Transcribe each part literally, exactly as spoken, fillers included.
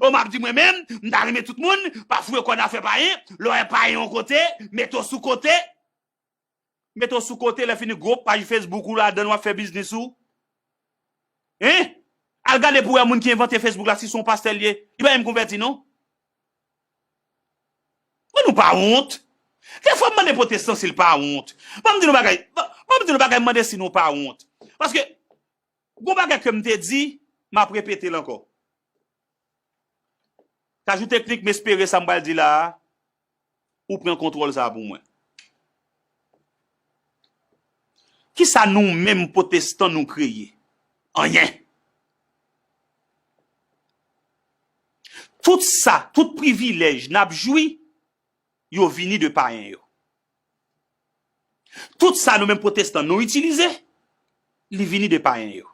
O, m ap di mwen menm, m ta renmen tout moun, pa foure kò nan afè payen, lè w wè payen yon kote, mete w sou kote. Mete w sou kote, lè fini gwo paj Facebook ou ladan w ap fè biznis ou. Hein? Al gade pou wè moun ki envante Facebook la, si se yon pastè l ye, li pa menm konvèti non. Men nou pa wont. Dèfwa m mande pwotestan si l pa wont. Ban m di nou bagay, ban, ban m di nou bagay, m mande si nou pa wont. Paske, gon bagay ke m te di, m ap repete l ankò. Kajou Teknik, m espere sa m pral di la a, ou pran kontwòl sa a pou mwen. Kisa nou menm pwotestan nou kreye? Anyen. Tout sa, tout privilèj n ap jwi, yo vini de payen yo. Tout sa nou menm pwotestan nou itilize, li vini de payen yo.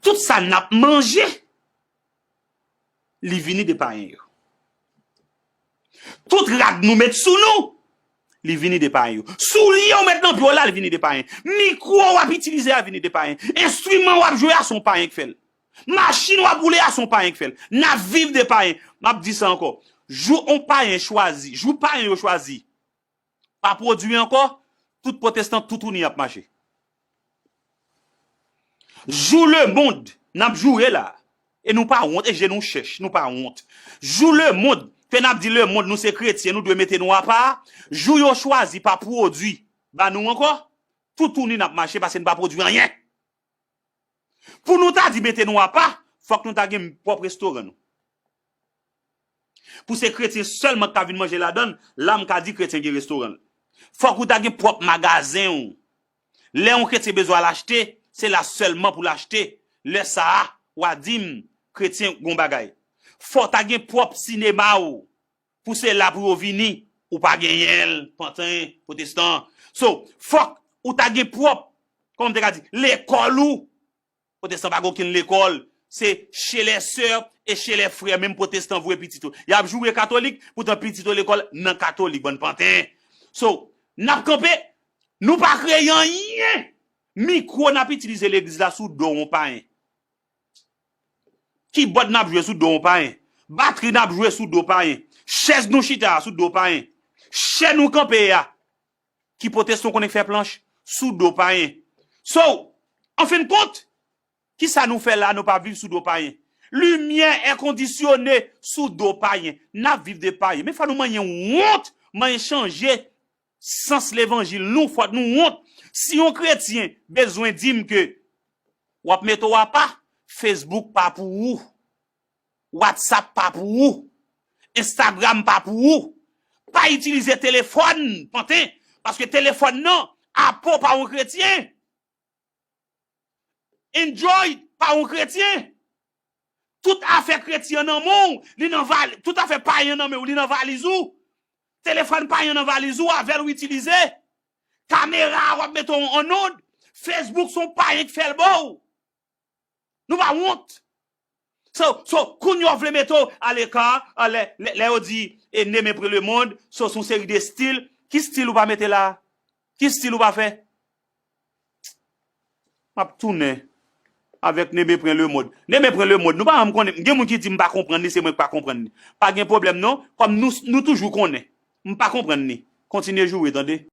Tout sa n ap manje, li vini de payen yo. Tout rad nou met sou nou, li vini de payen yo. Soulye w met nan pye w la, li vini de payen. Mikwo w ap itilize a vini de payen. Enstriman w ap jwe a se yon payen k fè l. Machin w ap woule a se yon payen k fè l. N ap viv de payen. M ap di sa ankò. Jou on payen chwazi, jou payen yo chwazi pa pwodui ankò, tout pwotestan toutouni ap mache. Jou lemonn n ap joure la, e nou pa wont, e je nou chèch, nou pa wont. Jou lemonn, ke n ap di lemonn, nou se kretyen, nou dwe mete nou apa, jou yo chwazi pa pwodui ba nou ankò, toutouni n ap mache paske n pa pwodui anyen. Pou nou ta di mete nou apa, fòk nou ta gen pwòp restoran nou. Pou se kretyen sèlman k ka vin manje ladan l, la m ka di kretyen gen restoran l. Fòk ou ta gen pwòp magazen w. Lè yon kretyen bezwen al achte, se la sèlman pou l achte. Lè sa a, w a di m, kretyen gon bagay. Fò w ta gen pwòp sinema w. Pou se la pou yo vini, ou pa genyen l, panten, pwotestan. So, fòk ou ta gen pwòp, kòman m te ka di, lekòl ou. Pwotestan pa gen okenn lekòl. Se chez les sœurs et chez les frères, menm pwotestan voye pitit yo. Y ap joure katolik, poutan pitit yo lekòl nan katolik, bann panten. So, n ap kanpe, nou pa kreye anyen. Mikwo n ap itilize legliz la sou do yon payen. Kibòd n ap jwe sou do yon payen. Batri n ap jwe sou do payen. Chèz nou chita a sou do payen. Chè nou kanpe a, ki pwotestan konnen k fè planch, sou do payen. So, an fen kont, kisa nou fè la, nou pa viv sou do payen? Limyè, èkondisyone, sou do payen. N ap viv de payen. Men fò nou manyen wont, manyen chanje sans levanjil nou, fòk nou wont. Si yon kretyen bezwen di m ke w ap mete w apa, Facebook pa pou ou, WhatsApp pa pou ou, Instagram pa pou ou. Pa itilize telefòn, panten, paske telefòn nan, apa w pa yon kretyen. Android pa yon kretyen. Tout afè kretyen nan men w, li nan valiz, tout afè payen nan men w, li nan valiz ou. Telefòn payen nan valiz ou, avè l ou itilize. Kamera a w ap mete w an nod. Facebook se yon payen k fè l ba w. Nou pa wont. So, so, kounye a w vle mete w aleka, a, lè, lè, lè yo di, e, Neme pran lemonn, so, se yon seri de stil. Ki stil ou pa mete la? Ki stil ou pa fè? M ap tounen avèk Neme pran lemonn. Neme pran lemonn. Nou pa janm konnen. Gen moun ki di m pa konprann li, se mwen k pa konprann li. Pa gen pwoblèm non. Kòm nou, nou toujou konnen. M pa konprann li. Kontinye joure, tande.